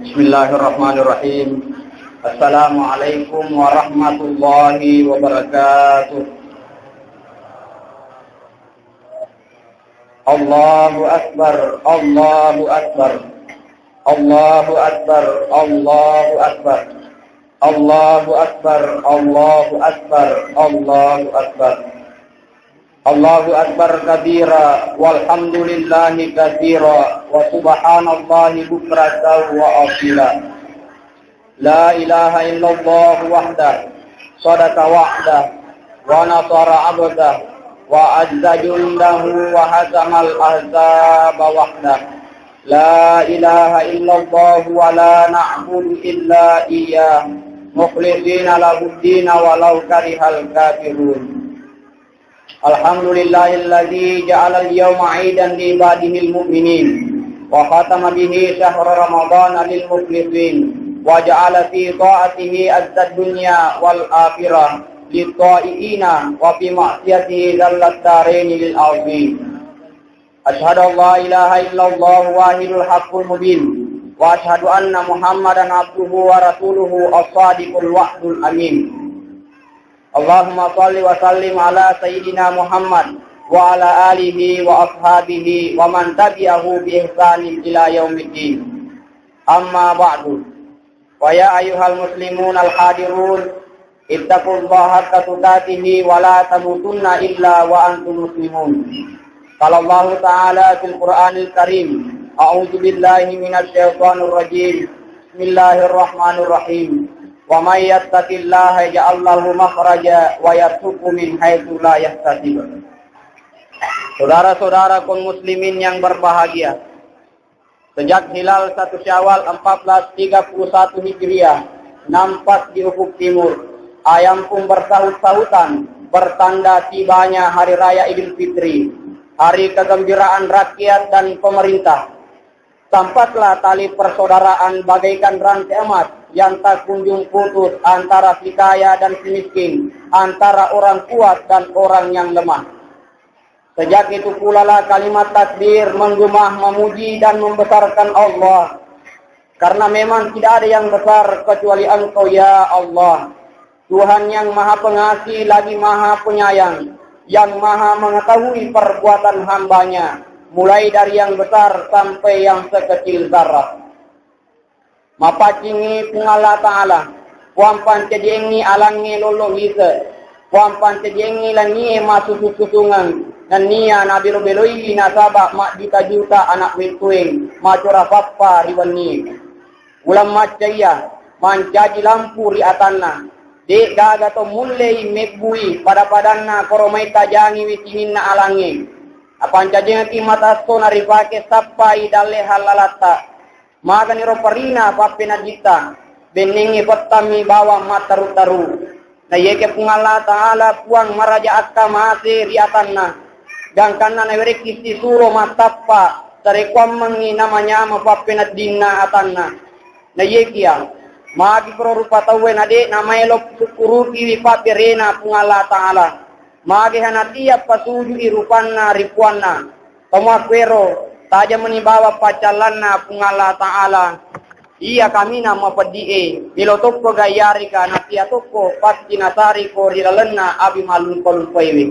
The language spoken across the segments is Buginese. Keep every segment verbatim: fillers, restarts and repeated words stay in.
Bismillahirrahmanirrahim. Assalamualaikum warahmatullahi wabarakatuh. Allahu Akbar, Allahu Akbar. Allahu Akbar, Allahu Akbar. Allahu Akbar, Allahu Akbar, Allahu Akbar. Allahu Akbar kabira, walhamdulillahi katsira, wa subhanallahi bukratan wa asila. La ilaha illallah wahdah, sadaqa wa'dah, wa nasara abdah, wa azza jundahu, wa hazamal ahzaba wahdah. La ilaha illallah, wa la na'budu illa iyyah, mukhlisina lahuddina walau karihal kafirun. Alhamdulillahilladzi ja'alal yauma 'idan li ibadihil mu'minin, wa khatama bihi syahra ramadhana lil mukhlisin, wa ja'ala fi ta'atihi 'izzad dunya wal akhirah lit ta'iina, wa fi ma'siyatihi dzallat daraini lil 'asin. Asyhadu an la ilaha illallah wahidul haqqul mubin, wa asyhadu anna Muhammadan abduhu wa rasuluhu as-sadiqul wa'dul amin. Allahumma shalli wa sallim ala sayyidina Muhammad wa ala alihi wa ashabihi wa man tabi'ahu bi ihsanin ila yaumiddin. Amma ba'du. Wa ya ayyuhal muslimun al hadirun, ittaqullaha haqqa tuqatihi wa la tamutunna illa wa antum muslimun. Qala Allahu ta'ala fil Qur'anil Karim, a'udzu billahi minasy syaithanir rajim. Bismillahirrahmanirrahim. Wa may yattaqillaha yaj'al lahu makhraja wa yarzuqhu min haitsu la yahtasib. Saudara-saudara kaum muslimin yang berbahagia, sejak hilal satu Syawal empat belas tiga puluh satu Hijriah nampak di ufuk timur, ayam pun bersahut-sahutan, bertanda tibanya hari raya Idul Fitri, hari kegembiraan rakyat dan pemerintah. Tampaklah tali persaudaraan bagaikan rantai emas yang tak kunjung putus antara si kaya dan si miskin, antara orang kuat dan orang yang lemah. Sejak itu pulalah kalimat takbir menggema memuji dan membesarkan Allah. Karena memang tidak ada yang besar kecuali Engkau, ya Allah. Tuhan yang Maha Pengasih lagi Maha Penyayang, yang Maha Mengetahui perbuatan hambanya, mulai dari yang besar sampai yang sekecil zarrah. Mapaccingngi Puang Allah Ta'ala, Puang pancajiengngi alangnge lollo lise, Puang pancajiengngi langie masusu-susungeng, nennia nabelo-beloiwi nasaba maddita-juta anak wettueng macora pappa ri wennie. Uleng maccaia mancaji lampu ri atanna, de' gaga to mullei mebbui pada-padanna koro mai tajangiwi sininna alangnge. Napancajengekki mata esso naripake sappai dalle hallalatta. Maganiro parina pappeneddinta, bennengngi pettammi bawang mattaru-taru. Naiyakia Puang Allah Ta'ala Puang maraja akkamase ri atanna, gangkanna nawerekki sisuro mattappa, sarekkuammengngi namanyama pappeneddinna atanna. Naiyakia, magi koro rupa tauwe na de' namaelo sukkurukiwi pabberena Puang Allah Ta'ala. Magi hanatia pasuju'i rupanna ri Puanna. Tomua kuero, taja meni bawang paccallanna Puang Allah Ta'ala. Iya kamina mapeddi'e, melo tokko gayyarika natia tokko pasti nasariko ri lalenna api mallumpa-lumpaiwe.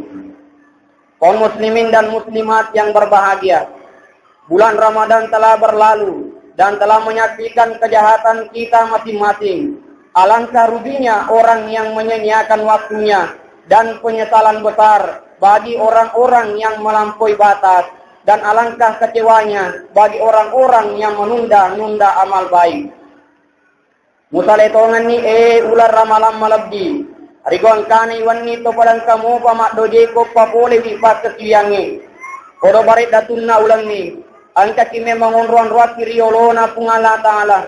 Kaum muslimin dan muslimat yang berbahagia, bulan Ramadan telah berlalu dan telah menyaksikan kejahatan kita masing-masing. Alangkah ruginya orang yang menyia-nyiakan waktunya dan penyesalan besar bagi orang-orang yang melampaui batas, dan alangkah kecewanya bagi orang-orang yang menunda-nunda amal baik. Musale tongenni, e, uleng Ramalang malebbi. Rigo engkani wenni to pada engka mopa maddojeko papolewi pakkasiwiyangnge. Podo bareddatunna ulengnge, engkaki memang onro-onroakki ri yolona Puang Allah Ta'ala.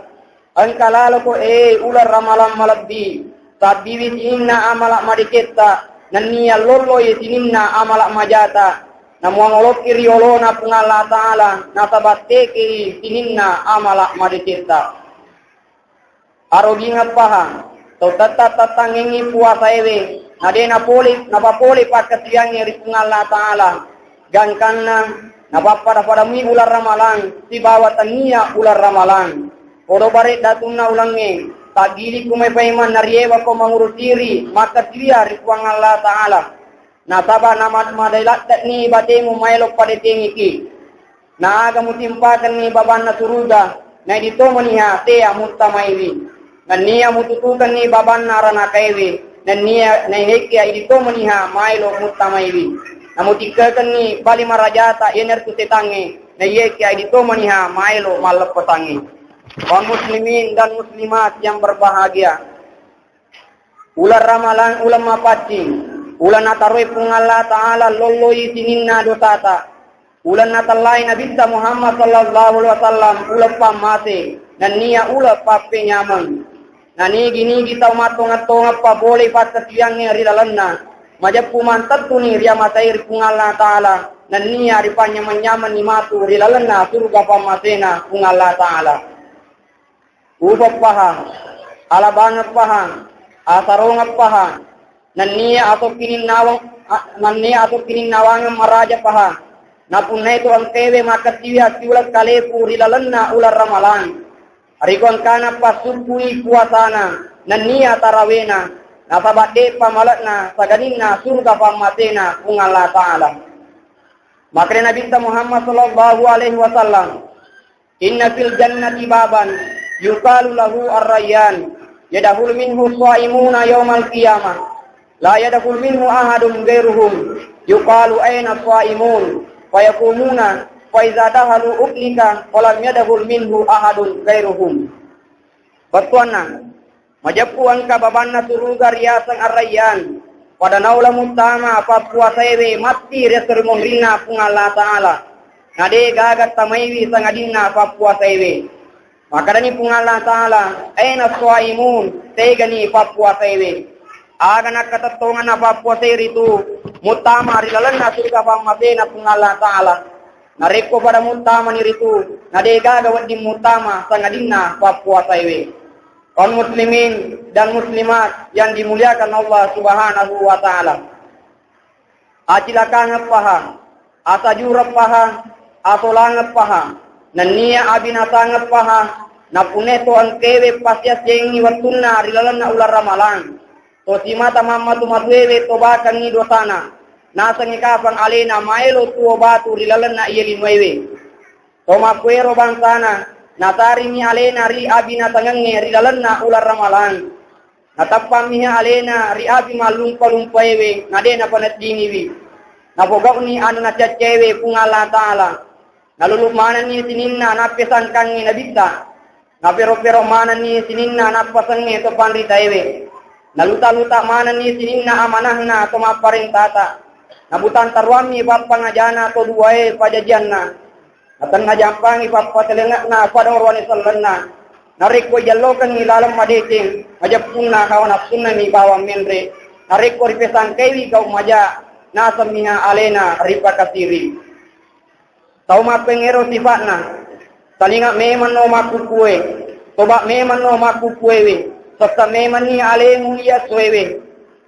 Engka laloko, e, uleng Ramalang malebbi, sabbiwi sininna amala madecetta, nennia lolloi sininna amala majata. Namuangolokki ri yolona Puang Allah Ta'ala, nasaba tekei sininna amala madecetta. Arogingeng paha, tau tetta tattangengngi puasaewe, na de' napole, napapole pakkasiwiyangnge ri Puang Allah Ta'ala, gangkanna napappada-padamui uleng Ramalang sibawa tennia uleng Ramalang. Podo bare' datunna ulengnge, taggilikku mai paimeng nariewako mangurusiri makkasiwia ri Puang Allah Ta'ala. Nasaba' nama-, madai ladde'ni batemu maelo padetengiki. Na aga mutimpakenni babanna suruga, naidi to maniha tea muttamaiwi. Nennia mututukenni babanna ranakaewe, nennia naihekia idi to maniha maelo muttamaiwi. Namutikkekenni bali marajata iyanaritu setangnge, naiyekia idi to maniha maelo malleppesangnge. Kaum muslimin dan muslimat yang berbahagia. Uleng Ramalang uleng mapaccing, uleng nataroi Puang Allah Ta'ala lolloi sininna dosata. Uleng natellai Nabitta Muhammad sallallahu alaihi wasallam uleng pammase, nennia uleng pappenyameng. Nanigi-nigi tau mattongeng-tongeng pabolei pakkasiwiangnge ri lalenna, majeppu mantettuni riamasei ri Puang Allah Ta'ala, nennia ripanyameng-nyamenni matu ri lalenna suruga pammasena Puang Allah Ta'ala. Upeppaha, alabangeppaha, asarongeppaha, nennia asokkininnawa-, a-, nennia asokkininnawangang marajapaha, napunnaitu engkaewe makkasiwi assiuleng kaleku ri lalenna uleng Ramalang. Riko engkana passukkui puasana, nennia tarawena, nasaba' de'pa male'na saganinna suruga pammasena Puang Allah Ta'ala. Makkedai Nabitta Muhammad sallallahu alaihi wasallam, "Inna fil jannati baban yuqalu lahu Ar-Rayyan, yadkhulu minhu shaimuna yaumal qiyamah, la yadkhulu minhu ahadun ghairuhum, yuqalu aina shaimun, fayaqumuna, fa idza dakhalu ughliqa, falam yadkhul minhu ahadun ghairuhum." Bettuanna, majeppu engka babanna suruga riaseng Ar-Rayyan, pada naula muttama pappuasaewe matti ri esso ri monrinna Puang Allah Ta'ala, na de' gaga tamaiwi sangadinna pappuasaewe. Makkedani Puang Allah Ta'ala, "Aina shaimun, tegani pappuasaewe?" Aga nakkatettonganna pappuasae ritu muttama ri lalenna suruga pammasena Puang Allah Ta'ala. Narekko pada muttamani ritu, na de' gaga wedding muttama sangadinna pappuasaewe. Kaum muslimin dan muslimat yang dimuliakan Allah Subhanahu wa Ta'ala. Acilakangeppaha, asajureppaha, asolangeppaha, nennia abinasangeppaha, napunnai to engkaewe passiassiengngi wettunna ri lalenna uleng Ramalang. To simata mammatu-matuewe tobakengngi dosana, nasengngi kapang alena maelo tuo batu ri lalenna iye linoewe. To makkuero bangsana, natarimi alena ri abinasangengnge ri lalenna uleng Ramalang. Natappammiha alena ri api mallumpa-lumpaewe, na de' napaneddingiwi. Napogau'ni anu nacaccaewe Puang Allah Ta'ala. Nalulu manenni sininna nappesangkangngi Nabitta. Napero-pero manenni sininna nappasengnge to panritaewe. Naluta-luta manenni sininna amanahna to mapparentata. Nabutang taruammi pappangajana to duae pajajianna. Natenna jampangi pappatelengekna pada oroane sellenna. Narekko ijallokengngi laleng madeceng, majeppunna hawa nafsunnami bawang menre. Narekko ripesangkaiwi gau maja, nasemmiha alena ripakasiri. Tau mappengngero sifa'na, talinga memenno makkukkue, toba memenno makkukkuewe, sessa memenni alemu iya suewe,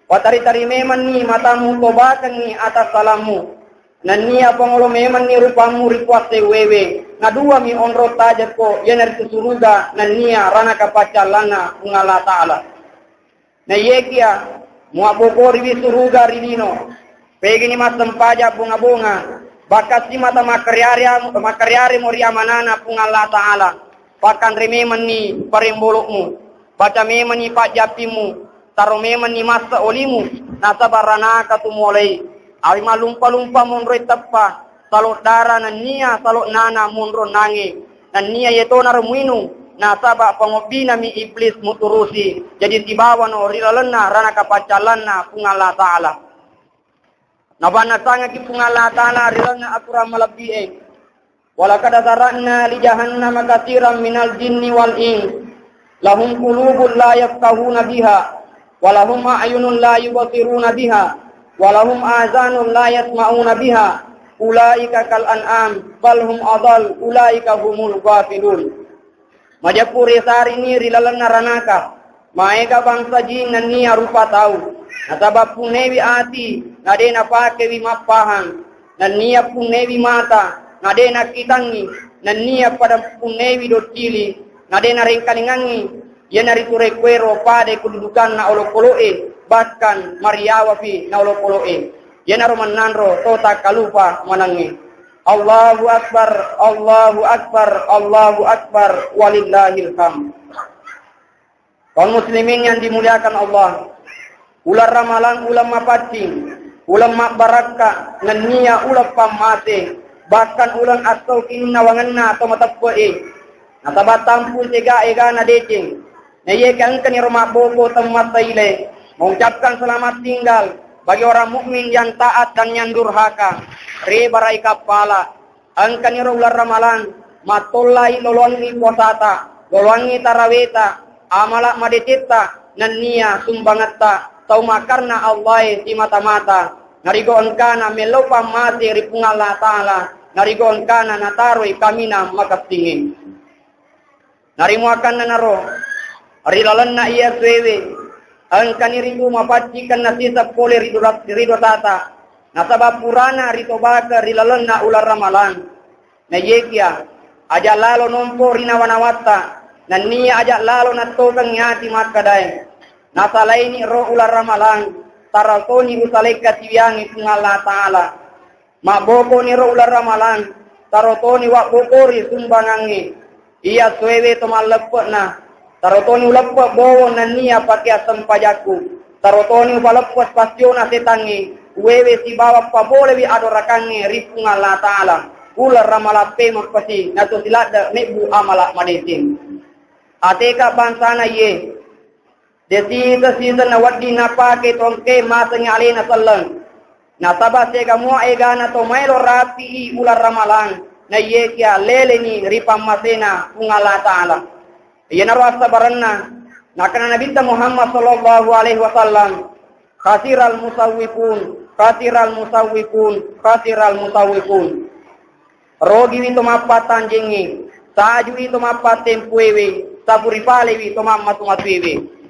watari-tari memenni matamu tobakengngi atassalammu, nennia pangolo memenni rupammu ri puassewwewe, naduami onrong tajekko, iyanaritu suruga nennia ranaka paccallanna Puang Allah Ta'ala. Naiyekia muabbokoriwi suruga ri lino, pegini massempajang bonga-bonga, bakkasi mata makkariari-, makkariarimo ri amanana Puang Allah Ta'ala, pakkanre memenni parembolo'mu, baca memenni pajjappimmu, taro memenni massa olimu, nasaba ranaka tu molai. Awi mallumpa-lumpa monroi teppa, salo dara nennia salo nana monro nange, nennia yetonaro muinung, nasaba pangobbinami iblis muturusi, jadi sibawano ri lalenna ranaka paccallanna Puang Allah Ta'ala. Napannasangaki Puang Allah Ta'ala ri lalenna aturang malebbi'e. Walaqad dzara'na li jahannama katsiran minal jinni wal ins. Lahum qulubun la yafqahuna biha, wa lahum a'yunun la yubsiruna biha, wa lahum azanun la yasma'una biha. Ulaika kal an'am, bal hum adall, ulaika humul ghafilun. Majeppu risarini ri lalenna ranaka, maega bangsa jin nennia rupa tau, nasaba punnewi ati, nade napakewi mappahang, nennia punnewi mata, nade nakkitangngi, nennia pada punnewi doccili, Na de narengkalingangngi, iyanaritu rekkuero padai kedudukanna olokolo'e, bahkan mariawapi na olokolo'e. Iyanaro mennanro to takkalupa manengnge. Allahu Akbar, Allahu Akbar, Allahu Akbar, walillahil hamd. Kaum muslimin yang dimuliakan Allah, uleng Ramalang uleng mapaccing, uleng mabbarakka, nennia uleng pammase, bahkan uleng assaukinnawangenna to mateppe'e. Nasaba tampui tega egana deceng. Naiyakia engkani ro mabboko temmattaile, mengucapkan selamat tinggal bagi orang mukmin yang taat dan yang durhaka. Rebarai kappala, engkani ro uleng Ramalang, mattollai loloangngi puasata, loloangngi taraweta, amala madecetta, nennia sumbangetta, tau makarna Allahe simata-mata, narigo engkana mellau pammase ri Puang Allah Ta'ala, narigo engkana nataroi kaminang makessingnge. Narimuakanna naro, ri lalenna iya suewe, engkani ritu mapaccikenna siseng pole ri dosa-, ri dosata, nasaba purana ritobake ri lalenna uleng Ramalang. Naiyakia, aja lalo nompo ri nawa-nawatta, nennia aja lalo nattokengngi ati makkedae, nasalaini ro uleng Ramalang, tarotoni usalaikka tiwiangngi Puang Allah Ta'ala. Mabbokoniro uleng Ramalang, tarotoni wabbokori sumbangangnge. Iya suewe to malleppe'na, tarotoni uleppe' bowong nennia pakeang sempajakku. Tarotoni upaleppe' passiona setangnge, uwewe sibawa pabolewi adorakangnge ri Puang Allah Ta'ala. Uleng Ramalang pemeng pasi, nato siladde' mebbu amala madeceng. Ateka bangsana iye, Desiseng-siseng nawedding napake tongke masengngi alena selleng. Nasaba siaga mua egana to maelo rapi'i uleng Ramalang, naiyakia leleni ri pammasena Puang Allah Ta'ala. Iyanaro assabarenna, nakana Nabitta Muhammad sallallahu alaihi wasallam, "Khasiral musawwifun, khasiral musawwifun, khasiral musawwifun." Rogiwi to mappattanjengnge, sajui to mappattempuewe, sapuripalewi to mammatu-matuewe.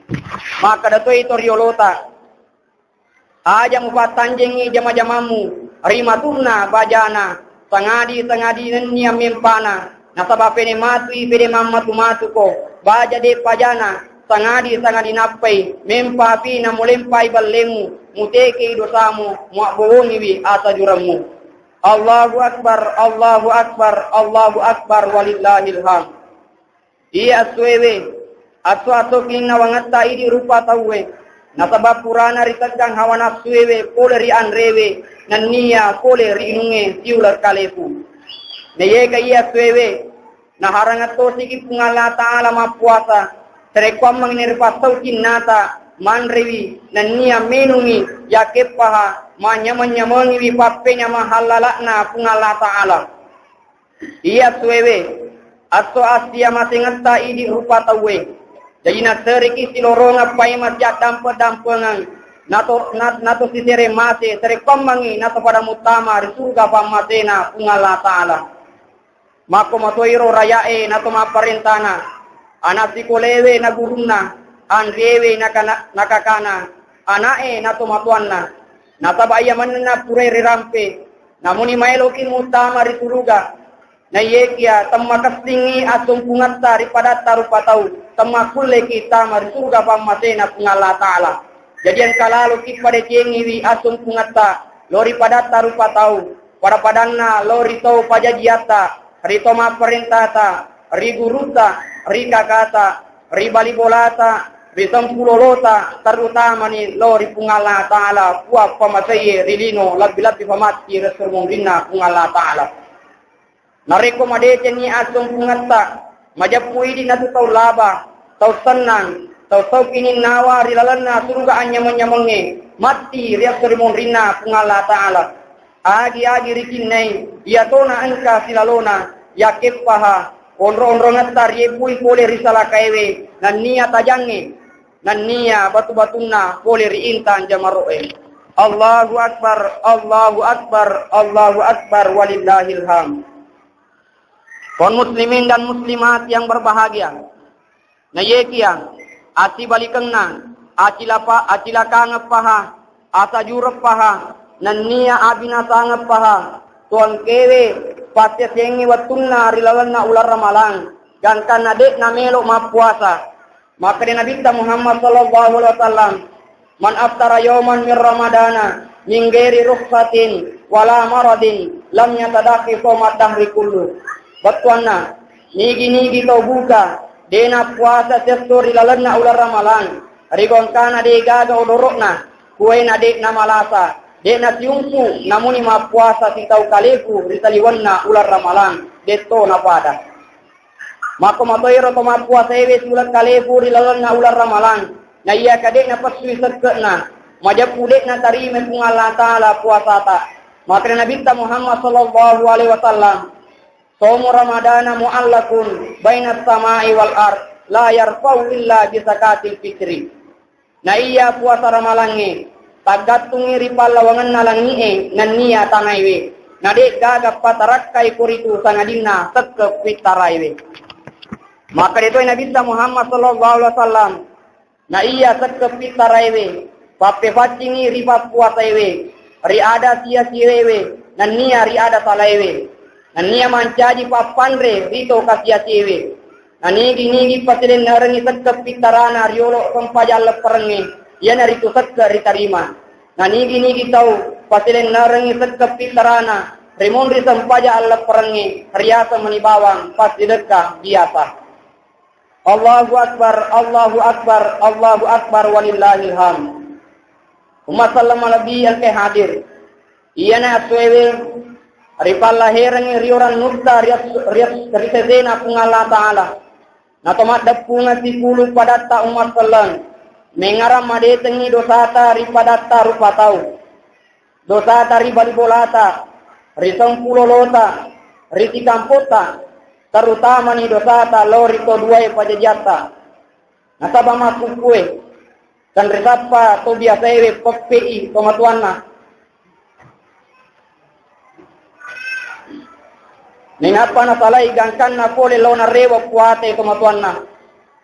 Makkeda toi to riolota, aja mupattanjengngi jama-jamammu ri matunna bajana, sangadi-sangadi nennia mempana, nasaba pede matui pede mammatu-matuko, baja de pajana, sangadi-sangadi nappai, mempapi namulempai ballemu, mutekei dosamu, muabbowongiwi asajuremmu. Allahu Akbar, Allahu Akbar, Allahu Akbar, walillahil hamd. Iya assuewe, asso-asso kinnawangetta idi rupa tauwe, nasaba purana riteggang hawa nafsuewe pole ri anrewe, nennia pole ri inungnge siuleng kalepu. Naiyakia iya assuewe, naharangeng tosiki Puang Allah Ta'ala mappuasa, sarekkuammengngi ripassau cinnata, manrewi, nennia menungngi, yakkeppaha, manyameng-nyamengiwi pappenyameng hallala'na Puang Allah Ta'ala. Iya suewe, asso assia masengetta idi rupa tauwe. Jaji naseriki silorongeng paimeng siaddampeng-dampengeng, nato, na-, nato sisere mase, sarekkuammengngi nato pada muttama ri surga pammasena Puang Allah Ta'ala. Makko matoiro rayae nato mapparentana, ana sikolewe na gurunna, anriewe na kana-, na kakana, ana'e nato matoanna. Nasaba iya manenna purai rirampe, namuni maeloki muttama ri suruga, naiyakia temmakessingngi assumpungetta ri padatta rupa tau, temmakkulleki tama ri suruga pammasena Puang Allah Ta'ala. Jadi engka laloki padecengiwi assumpungetta lao ri padatta rupa tau, pada-padanna lao ri tau pajajiatta, ri tau mapparentata, ri gurutta, ri kakata, ri bali bolata, ri sempulolota, terutamani lao ri Puang Allah Ta'ala, Puang pammaseiye ri lino, lebbi-lebbi famatti ri esso ri munrinna Puang Allah Ta'ala. Narekko madecenni assumpungetta, majeppu idi natu tau laba, tau sennang, tau saukininnawa ri lalenna suruga anyameng-nyamengnge, matti ri esso ri munrinna Puang Allah Ta'ala. Agi-agi rikinnai, iyatona engka silalona, yakkeppaha, onro-onrongetta riebbui pole ri salakaewe, nennia tajangnge, nennia batu-batunna pole ri intang jamaro'e. Allahu Akbar, Allahu Akbar, Allahu Akbar, walillahil hamd. Kaum muslimin dan muslimat yang berbahagia, naiyakia asibalikenna, acilapa-, acilakangeppaha, asajureppaha, nennia abinasangeppaha, tuangkewe passiasengngi wettunna ri lalenna uleng Ramalang. gangkanna de'na melo mappuasa. Makkeda Nabitta Muhammad sallallahu alaihi wasallam, "Man aftara yauman min Ramadana min ghairi rukhsatin wala maradin lam yatadakhi shauma dahri kullu." Bettuanna, nigi-nigi tau buka, de'na puasa siesso ri lalenna uleng Ramalang, rigangkanna de' gaga odoro'na, kuwaina de'na malasa, de'na siumpu, namuni mappuasa sitau kalefu ri saliwenna uleng Ramalang, de'to napada. Makko matoiro to mappuasaewe siuleng kalefu ri lalenna uleng Ramalang, naiya ka de'na pessui sekke'na, majeppu de'na tarima Puang Allah Ta'ala puasata. Makkeda Nabitta Muhammad sallallahu alaihi wasallam, "Shaumu Ramadana mu'allakun bainas sama'i wal ard, la yarfa'u illa bi zakatil fitri." Naiya puasa Ramalangnge, taggattungngi ri pallawangenna langi'e nenniya tanaewe, na de' gaga patarakkai koritu sangadinna sekke' pittaraiwe. Makkeda toi Nabitta Muhammad sallallahu alaihi wasallam, naiya sekke' pittaraiwe, pappefaccingi ri pappuasaewe, ri ada sia-siaewe, nenniya ri ada salaewe. Nenniya mancaji pappanre ri to kasiasewe. Nanigi-nigi pasilennerengngi sekke' pittarana riolo sempajang lepperengnge, iyanaritu sekke' ritarima. Nanigi-nigi tau pasilennerengngi sekke' pittarana rimunri sempajang allepperengnge, riaseng meni bawang passidekka biasa. Allahu Akbar, Allahu Akbar, Allahu Akbar, walillahil hamd. Umma selleng malebbi engkae hadir. Iyana essoewe ripallaherengngi riorannutta ri as-, ri as-, ri sesena Puang Allah Ta'ala. Nato maddeppungeng sipulung padatta umma selleng. Mengngarang madecengngi dosata ri padatta rupa tau. Dosata ri bali bolata, ri sempulolota, ri sikampotta, terutamani dosata lao ri to duae pajajiatta. Nasaba makkukkue, tenrisappa to biasaewe peppe'i tomatoanna. Nainappa nasalai gangkanna pole lao narewe puate tomatoanna.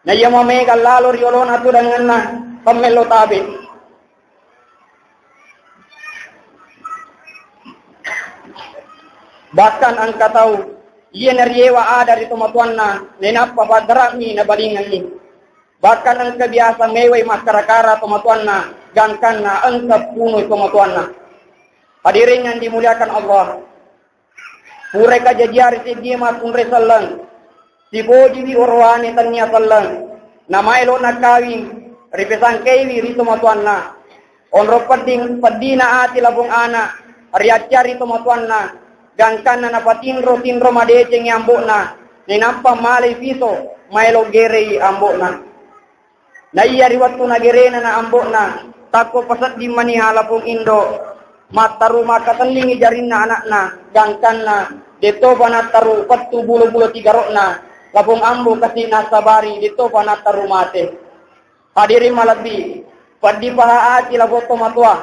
Naiya mamega lalo ri olona tudangenna, pemmello tabe. Bahkan engka tau, iya nariyewa ada ri tomatoanna, nainappa paggara'mi nabalingengngi. Bahkan engka biasa mewai makkara-kara tomatoanna, gangkanna engka punoi tomatoanna. Hadirin yang dimuliakan Allah, purai kajajia ri seddie makkunrai selleng, sipojiwi orowane tennia selleng, namaelo nakawing, ripesangkeiwi ri tomatoanna. Onro pedding, peddina ati labong ana, riaccari tomatoanna, gangkanna napatinro-tinro madecengngi ambo'na, nainappa malai piso maelo gerei ambo'na. Naiya ri wettu nagerena na ambo'na, takko pasedding maniha lapong indo, mattaru makkatenningi jarinna ana'na, gangkanna, dettopa nattaru pettu bulo-bulo tigaro'na, lapong ambo kasi nassabari, dettopa nattaru mate. Hadirin malebbi, peddi paha ati lapong tomatoa,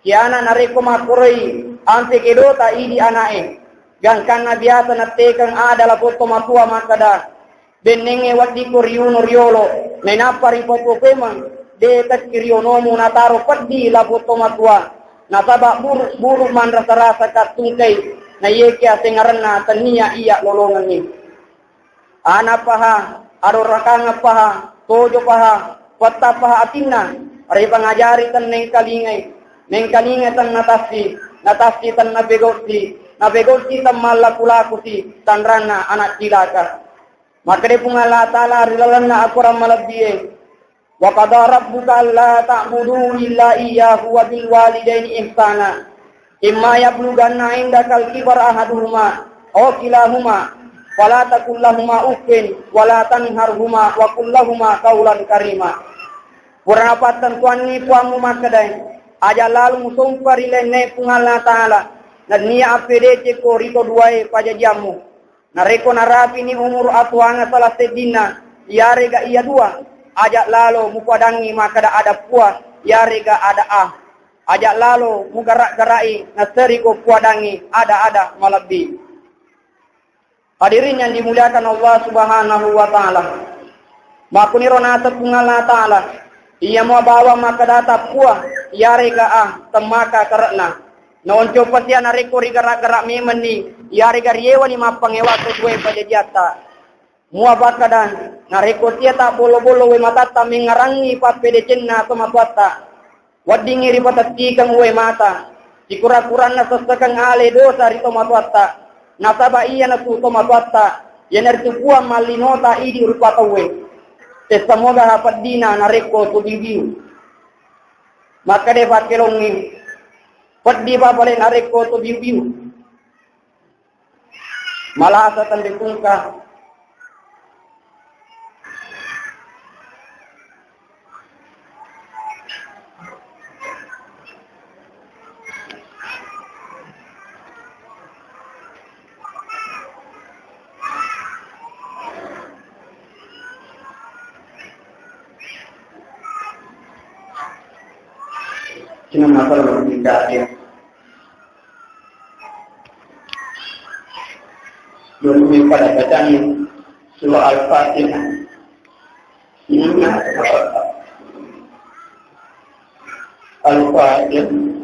kiana narekko makkoroi, ampe kedota idi ana'e, gangkanna biasa nattekeng ada lapong tomatoa makkeda, Bennengnge weddikko riuno riolo, nainappa ripatuo pemeng, de' tekki rionomu nataro peddi lapong tomatoa, nasaba buru-, buru manrasa-rasa kattungkai, naiyakia asengngarenna tennia iya lolongengngi. Ana paha, adorakangeng paha, tojo paha, petta paha atinna, ripangajari tennengkalingai, nengkalingai tennatassi, natassi tennapegossi, napegossi temmallaku-lakusi, tanranna anak cilaka. Makkeda Puang Allah Ta'ala ri lalenna akorang malebbie, "Wa qada rabbuka alla ta'budu illa iyyahu wa bil walidaini ihsana. Imma yablughanna indakal kibara ahaduhuma aw kilahuma fala taqul lahuma uffin wa la tanharhuma wa qul lahuma qawlan karima." Purana pattentuanni Puammu makkedae, aja lalo musompa ri lainnae Puang Allah Ta'ala, nennia appedecekko ri to duae pajajiammu. Narekko narapini umuru atuwangeng sala seddinna, iyarega iya dua, aja lalo mupadangngi makkeda ada pua, iyarega ada a. Aja lalo mugara-garai nasseriko puadangngi ada-ada malebbi. Hadirin yang dimuliakan Allah Subhanahu wa Ta'ala. Makkuniro naseng Puang Allah Ta'ala, iyamo bawang makkedata pua, iyarega a, temmaka kere'na. Naonco pasia narekko rigara-gara memenni, iyarega riewani mappangewa to duae pajajiatta. Mua pakkada, narekko tia tabbolo-bolo wae matatta mengngarangngi pappedecenna tomatoatta, weddingngi ripatettikeng wae mata, sikura-kuranna sessekeng ale dosa ri tomatoatta, nasaba iyanasu tomatoatta, iyanaritu Puang mallinota idi rupa tauwe. Sessa mogaha peddina narekko tobiu-biu. Makkeda pakkelongnge, peddi papale narekko tobiu-biu. Malasa tenrikungka. Cina masalah berpindah ya. Dulu pada bacaan surah Al-Fatihah. Al-Fatihah.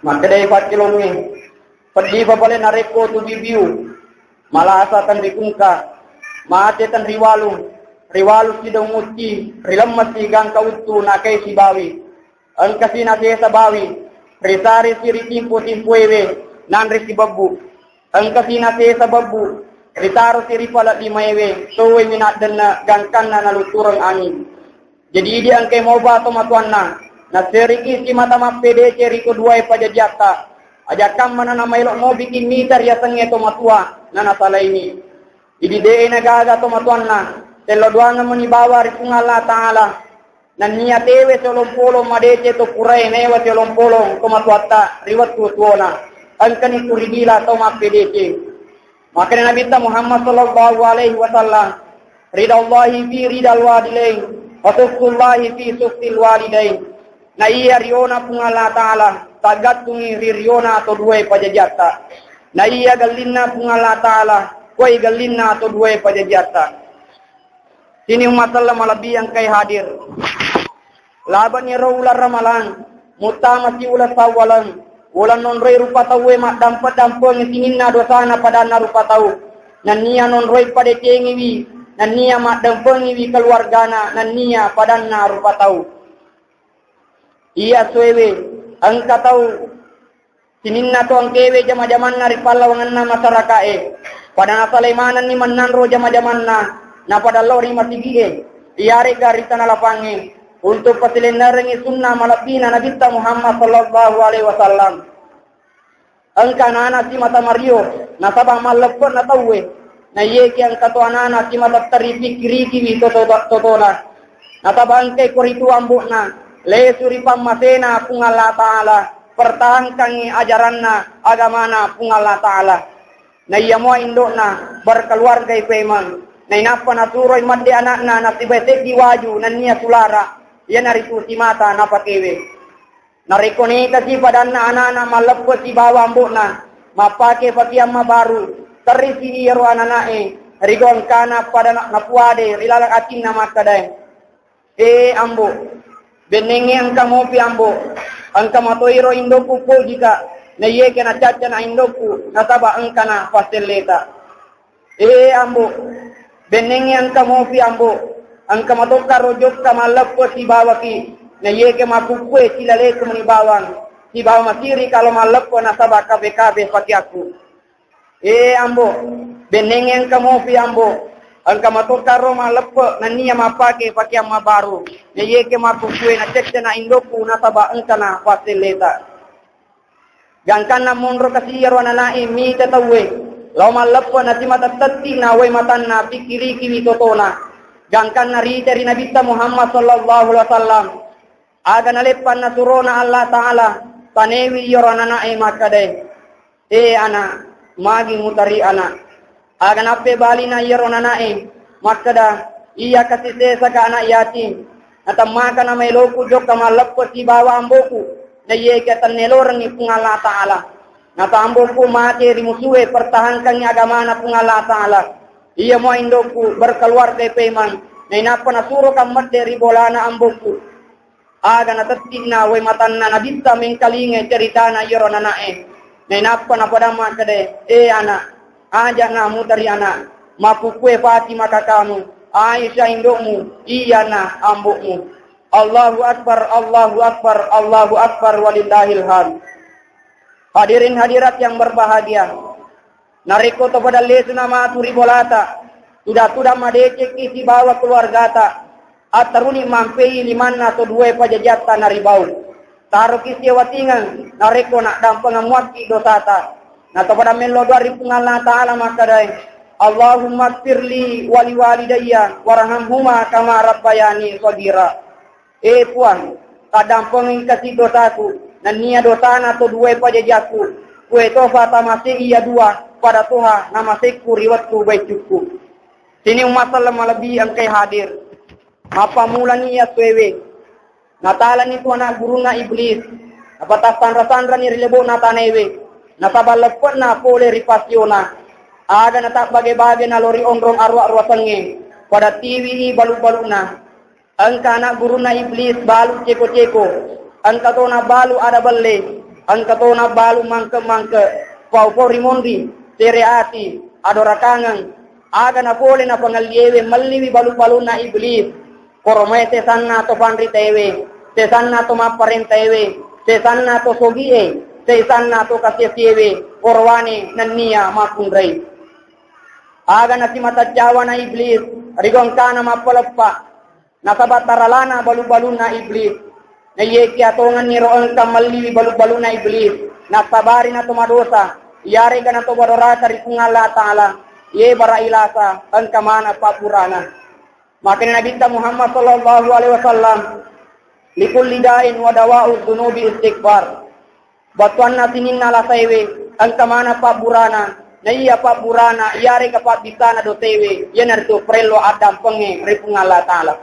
Makkedai pakkelongnge, peddi papale narekko tu bibiu, malasa tenrikungka, mate tenriwalu, riwalu sidong utti, rilemmesi gangka uttu nakai sibawi. Engkasi nasesa bawi, risaresi ri timpo-timpoewe, nanre sibebbu. Engkasi nasesa bebbu, ritarosi ri pale limaewe, towemi naddenne gangkanna nalutureng anging. Jadi idi engkai mopa tomatoanna, naseriki simata mappedece ri keduae pajajiatta. Ajakkammana namaelo mobiki mita riasengnge tomatua, nanasalaini. Idi de'e nagaga tomatoanna, tello doangeng meni bawa ri Puang Allah Ta'ala. Nennia tewe siolompolong madece to purae mewa siolompolong tomatoatta ri wettu tuona. Engkani tu ridila to mappedece. Makana Nabitta Muhammad sallallahu alaihi wasallam, "Ridallahi fi ridal walidain, wa sukhtullahi fi sukhtil walidain." Na iya riona Puang Allah Ta'ala, taggattungi ri riona to duae pajajiatta. Na iya gellinna Puang Allah Ta'ala, koi gellinna to duae pajajiatta. Sini umma selleng malebbi engkai hadir. Labani ro uleng Ramalang, muttama si uleng Sawwaleng, uleng nonroi rupa tauwe maddampe-dampengi sininna dosana padanna rupa tau. Nennia nonroi padecengiwi, nennia maddampengiwi keluargana, nennia padanna rupa tau. Iya suewe, engka tau sininna to engkewe jama-jamanna ri pallawangenna masyarakae. Pada nasalai manenni mennanro jama-jamanna, napada lao ri masigi'e. Iyarega ri tana lapangnge, untuk pasilennerengngi sunnah malebbina Nabitta Muhammad sallallahu alaihi wasallam. Engka anana simata mario, nasaba malleppe'na tauwe. Na iyeki engka to anana simata terri pikkirikiwi toto-, totona. Nasaba engkai koritu ambo'na, lesu ri pammasena Puang Allah Ta'ala, pertahankangngi ajaranna agamana Puang Allah Ta'ala. Na iya mua indo'na berkeluargai paimeng. Nainappa nasuroi madde ana'na nasibai seddi waju nennia sulara, iyanaritu simata napakewe. Narekko netasi padanna anana malleppe sibawa ambo'na, mappake pakeang mabaru, terrisi iyaro anana'e, rigo engkana pada na-, napuade ri laleng atinna makkedae, "E ambo, bennengnge engka mopi ambo, engka matoiro indokku pojika, naiyeke nacaccana indokku, nasaba engkana passelleta." "E ambo, bennengngi engka mopi ambo, engka matokkaro jokka malleppe sibawaki, naiyeke makkukkue silaleku meni bawang, sibawa masiri kalo malleppe nasaba kabe-kabe pakeakku." "E ambo, bennengngi engka mopi ambo, engka matokkaro malleppe nennia mappake pakeang mabaru, naiyeke makkukkue naceccana indokku nasaba engkana passelleta." Gangkanna monro kasi iyaro anana'e mita tauwe, lao malleppe nasimata tetti nawai matanna pikkirikiwi totona. Gangkanna rita ri Nabitta Muhammad sallallahu alaihi wasallam, aga naleppanna surona Allah Ta'ala, tanewi iyaro anana'e makkedae, "E ana, magi mutari ana, Aga nappe balina iyaro nana'e, makkeda, "Iya kasisesaka anak yatim, natemmaka namailoku jokka malleppe sibawa amboku, naiyeke tennelorengngi Puang Allah Ta'ala. Nata amboku mate ri musue pertahankangngi agamana Puang Allah Ta'ala. Iyamo indokku berkeluarga pemang, nainappa nasuroka medde ri bolana amboku." Aga natetti'na wae matanna nabitta mengkalingai ceritana iyaro nana'e. Nainappa napadang makkeda, "E anak, aja'na mutari anak, makkukue Fatimah kakamu, Aisyah indokmu, iyana ambo'mu." Allahu Akbar, Allahu Akbar, Allahu Akbar, walillahil hamd. Hadirin hadirat yang berbahagia, narekko to pada lesu na matu ri bolata, tuda-tuda madecekki sibawa keluargata, attaruni mampei limanna to duae pajajiatta naribau. Taroki siawatingeng narekko naddampengeng muakki dosata. Na to pada mello doa ri Puang Allah Ta'ala makkedae, "Allahumma firli wali walidayya warhamhuma kama rabbayani shaghira." E Puang, taddampengeng kasi dosaku, nennia dosana to duae pajajiakku, kue tofa tamasei iya dua, pada toha namasekku ri wettu baicukku. Sini umma selleng malebbi engkai hadir. Mappammulani iya suewe. Natalani tu anak gurunna Iblis. Napatassanra-sanrani ri lebo'na tanaewe. Nasaba leppe'na pole ri pasiona. Aga natabbage-bage nalori onrong arua-ruasengnge. Pada tiwi balu-balu'na. Engka anak gurunna Iblis balu ceko-ceko, engka tona balu ada belle, engka tona balu mangke-mangke, pau-pau ri monri, sere ati, adorakangeng, aga napole napangelliewe melliwi balu-balunna Iblis, koromai sesanna to panritaewe, sesanna to mapparentaewe, sesanna to sogie, sesanna to kasiasiewe, orowane nennia makkunrai. Aga nasimata jawana Iblis, rigongkana mappaleppa, nasaba taralana balu-balunna Iblis. Naiyakiya tongenni ro engka melliwi balu-balunna Iblis, nassabari nato madosa, iyarega nato badoraka ri Puang Allah Ta'ala, ye bara ilasa engka mana pabburana. Makanya Nabitta Muhammad sallallahu alaihi wasallam, "Likulli da'in wa dawa'u dzunubi istighfar." Battuanna sininna lasaewe, engka mana pabburana, naiya pabburana, iyarega pabbisana dosaewe, iyanaritu parello addampengnge ri Puang Allah Ta'ala.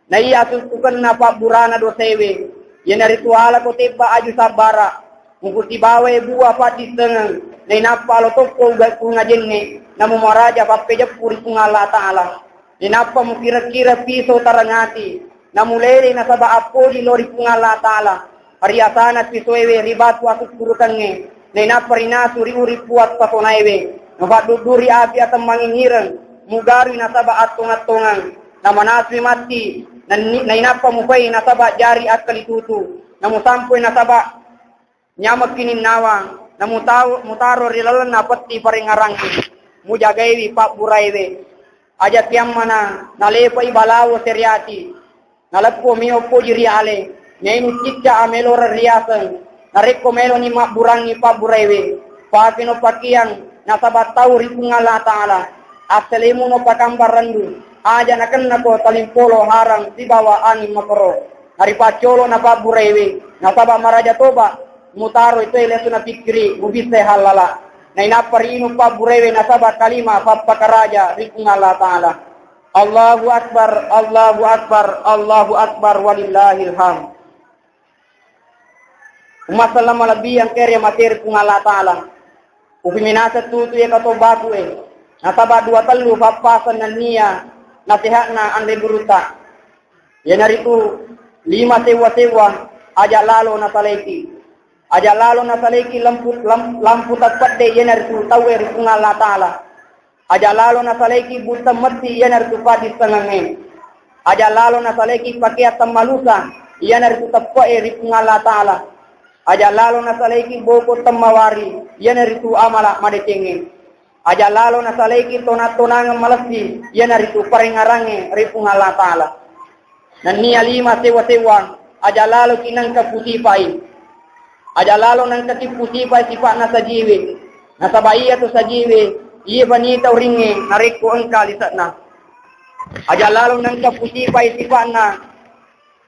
Naiya asukkukenna pabburana dosaewe, iyanaritu alako tebba aju sabbara, muku sibawae bua paddissengeng, nainappa alotokko uga-, ungajenne, namu maraja pappejeppu ri Puang Allah Ta'ala. Nainappa mukira-kira piso tarangati, namulele nasaba appoji lao ri Puang Allah Ta'ala. Riasana pisoewe ri batu asukkurukengnge, nainappa rinasu ri uri puat pasonaewe, nafaddudduri api asemmangingireng, mugarui nasaba attongeng-tongeng, namanasui matti, nanni-, nainappa mufai nasaba jari akkalitutu, namusampoi nasaba nyamekki ninnawa, namutau-, mutaro ri lalenna petti parengngerangnge, mujagaiwi pabburaewe. Aja kiammana nalepai balawo seriati, naleppo mio poji ri ale, nainu cicca ameloreng riaseng, narekko meloni mabburangngi pabburaiwe, pakeno pakiang nasaba tau ri Puang Allah Ta'ala, asselemuno pakambang rendu, aja nakennako talimpolo harang sibawa anging makoro, naripaccolo napabburaiwe, nasaba maraja toba, mutaroi toe lesu napikkiri, mubissai hallala. Nainappa riinu pabburaiwe nasaba kalima pappakaraja ri Puang Allah Ta'ala. Allahu Akbar, Allahu Akbar, Allahu Akbar, walillahil hamd. Umma selleng malebbi engkae ri materi Puang Allah Ta'ala. Upi minasa tutu iya katobbaku e. Nasaba dua tellu pappaseng nennia naseha'na anre gurutta. Iyanaritu lima sewwa-sewwa aja lalo nasalaiki. Aja lalo nasalaiki lampu, lam-, lampu tappedde iyanaritu tauwe ri Puang Allah Ta'ala. Aja lalo nasalaiki buttang metti iyanaritu paddissengengnge. Aja lalo nasalaiki pakeang temmalusa iyanaritu teppe'e ri Puang Allah Ta'ala. Aja lalo nasalaiki boko temmawari iyanaritu amala madecengnge. Aja lalo nasalaiki tona-tonangeng malessi iyanaritu parengngerangnge ri Puang Allah Ta'ala. Nennia lima sewwa-sewwa, aja laloki nengka pusipai. Aja lalo nengkaki pusipai sipa'na sajiwe. Nasaba iyatu sajiwe, iya bani tauringnge narekko engka lise'na. Aja lalo nengka pusipai sipa'na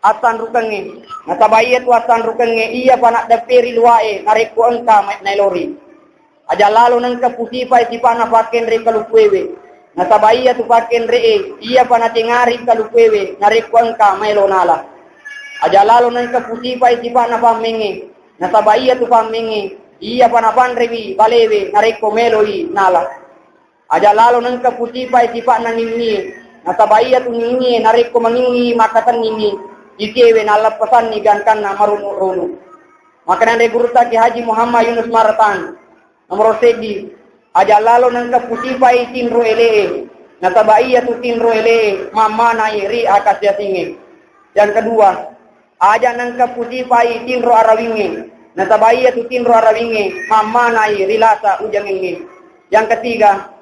assanrukengnge. Nasaba iyatu assanrukengnge, iyapa naddepperi luwae narekko engka ma-, naelori. Aja lalo nengka pusipai sipa'na pakkenre kalukuewe, nasaba iyatu pakkenre'e iyapa natengari kalukuewe narekko engka maelo nala. Aja lalo nengka pusipai sipa'na pammengnge, nasaba iyatu pammengnge iyapa napanrewi balewe narekko maeloi nala. Aja lalo nengka pusipai sipa'na nginnie, nasaba iyatu nginnie narekko manginni makkatenninni, itewe nalleppesanni gangkanna marunu-runu. Makkedanre gurutta Ki Haji Muhammad Yunus Maratan, nomoro seddi, aja lalo nengka pusipai tinro ele'e, nasaba iyatu tinro ele'e mammanai ri akasiasingnge. Yang kedua, aja nengka pusipai tinro arawingnge, nasaba iyatu tinro arawingnge mammanai ri lasa ujangengnge. Yang ketiga,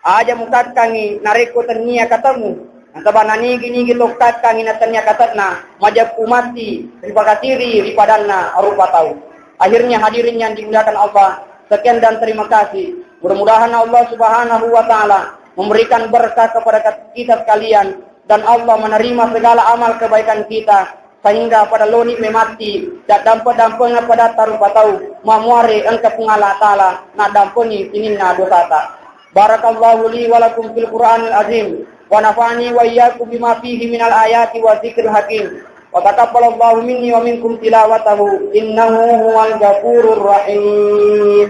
aja mukakkangi narekko tennia katemu, nasaba nanigi-nigi tokkakkangi natennia kate'na, majeppu matti ripakasiri ri padanna rupa tau. Akhirnya, hadirin yang dimuliakan Allah, sekian dan terima kasih. Mudah-mudahan Allah Subhanahu wa Ta'ala memberikan berkah kepada kita sekalian, dan Allah menerima segala amal kebaikan kita, sehingga pada loni memati, daddampe-dampenga pada tarupa tau, mamuare engka Puang Allah Ta'ala naddampengi sininna dosata. Barakallahu li wa lakum fil Qur'anil azim, wa nafa'ani wa iyyakum bima fihi minal ayati wa dzikril hakim, wa taqabbalallahu minni wa minkum tilawatahu, innahu huwal ghafurur rahim.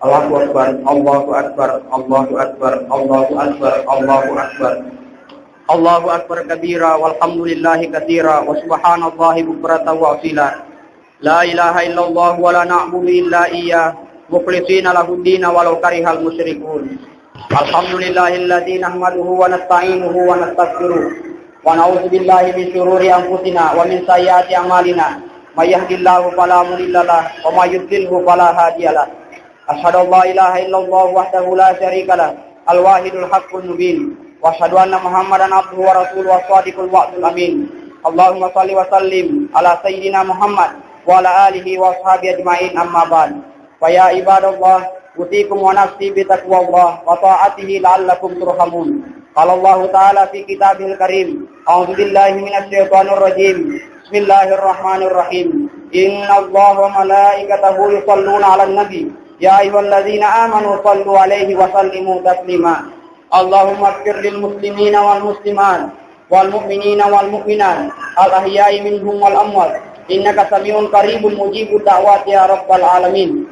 Allahu Akbar, Allahu Akbar, Allahu Akbar, Allahu Akbar, Allahu Akbar. Allahu Akbar kabira, walhamdulillahi katsira, wa subhanallahi bukratan wa asila. La ilaha illallah wa la na'budu illa iyyah, mukhlisina lahuddina walau karihal musyrikun. Alhamdulillahilladzi nahmaduhu wa nasta'inuhu wa nastaghfiruh. Wa na'udzu billahi min syururi anfusina wa min sayyiati a'malina. May yahdillahu fala mudilla lah, wa may yudlilhu fala hadiya lah. Asyhadu an la ilaha illallah wahdahu la syarika lah, al-wahidul haqqul mubin. Wa asyhadu anna Muhammadan abduhu wa rasuluhu as-sadiqul wa'dul amin. Allahumma shalli wa sallim ala sayyidina Muhammad wa ala alihi wa ashabihi ajma'in, amma ba'd. Fa ya ibadallah, usikum wa nafsi bi taqwallah wa ta'atihi la'allakum turhamun. Qala Allahu ta'ala fi kitabihil karim, a'udzu billahi minasy syaithanir rajim. Bismillahirrahmanirrahim. Innallaha wa malaikatahu yusholluna 'alan nabi, ya ayyuhalladzina amanu shallu 'alaihi wa sallimu taslima. Allahumma ighfir lil muslimina wal muslimat, wal mu'minina wal mu'minat, al ahya'i minhum wal amwat, innaka sami'un qaribun mujibud da'wat ya rabbal alamin.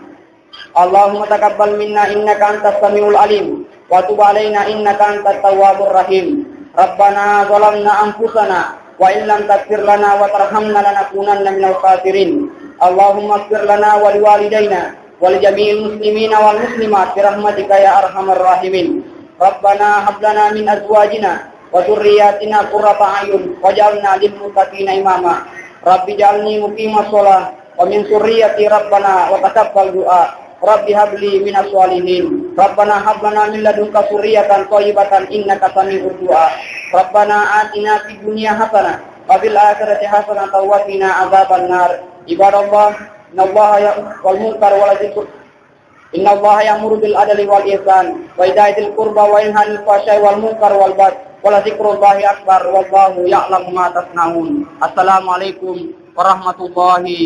Allahumma taqabbal minna innaka antas samiul alim, wa tub alaina innaka antat tawwabur rahim. Rabbana zalamna anfusana wa illam taghfir lana wa tarhamna lanakunanna minal khasirin. Allahumma ighfir lana wa liwalidaina wa li jami'il muslimina wal muslimat bi rahmatika ya arhamar rahimin. Rabbana hab lana min azwajina wa dzurriyyatina qurrata a'yun waj'alna lil muttaqina imama. Rabbi ja'alni muqimas shalah wa min dzurriyyati rabbana wa taqabbal du'a. Rabbi habli minas shalihin. Rabbana hab lana min ladunka dzurriyyatan thayyibatan innaka sami'ud du'a. Rabbana atina fid dunya hasanah wa fil akhirati hasanatan wa qina adzabannar. Ibadallah, innallaha ya-, wal munkar wal dzikr Innallaha ya'muru bil adli wal ihsan wa ita'i dzil qurba wa yanha 'anil fahsya'i wal munkar wal baghi wa la dzikrullahi akbar wallahu ya'lamu ma tasna'un. Assalamualaikum warahmatullahi